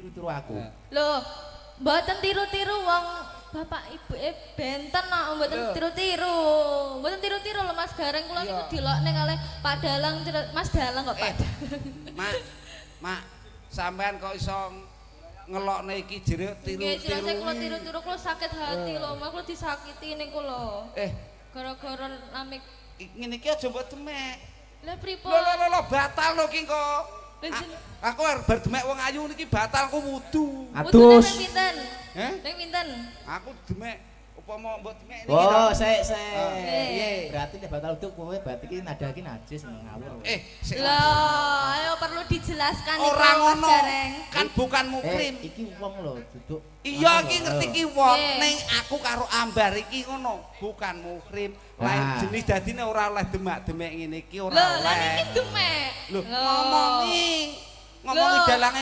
Tiru-tiru aku. Loh, mboten tiru-tiru, wong bapak ibuke benten kok mboten tiru-tiru. Mboten tiru-tiru lho, Mas Gareng, kula niku dilokne kalih Pak Dalang, Mas Dalang kok Pak Eh. Dalang. Mak, Mak, sampean kok iso ngelokne iki jere Nggih, tiru-tiru. jelase kula tiru-tiru, kula sakit hati lho, Mas, kula disakiti niku lho. Eh, Gara-gara namik. Ngene iki aja mbok demek. Lah pripun? Lho lho lho lho, batal lho ki kok. Lah, Aku arep bar demek wong ayu niki batal ku wudu. Wudune Atus. ping pinten? Heh? Ping pinten? Aku demek upama mbok demek niki. Oh, sik sik. Piye? Berarti nek batal wudu kowe berarti ki nada ki najis, ngawur. Eh, sik. Loh, ayo perlu dijelaskan niku, Ora Mas ngono. Gareng. Kan bukan Eh, mukrim. iki wong lho, duduk. Iya, iki ngerti ki wong, ning aku karo Ambar iki ngono, bukan muhrim. Lain jenis, dadine ora oleh demak-demek ngene iki ora Loh, lah oleh. niki demek. Lho, Loh. ngomongi. Ngomongi Loh. dalange.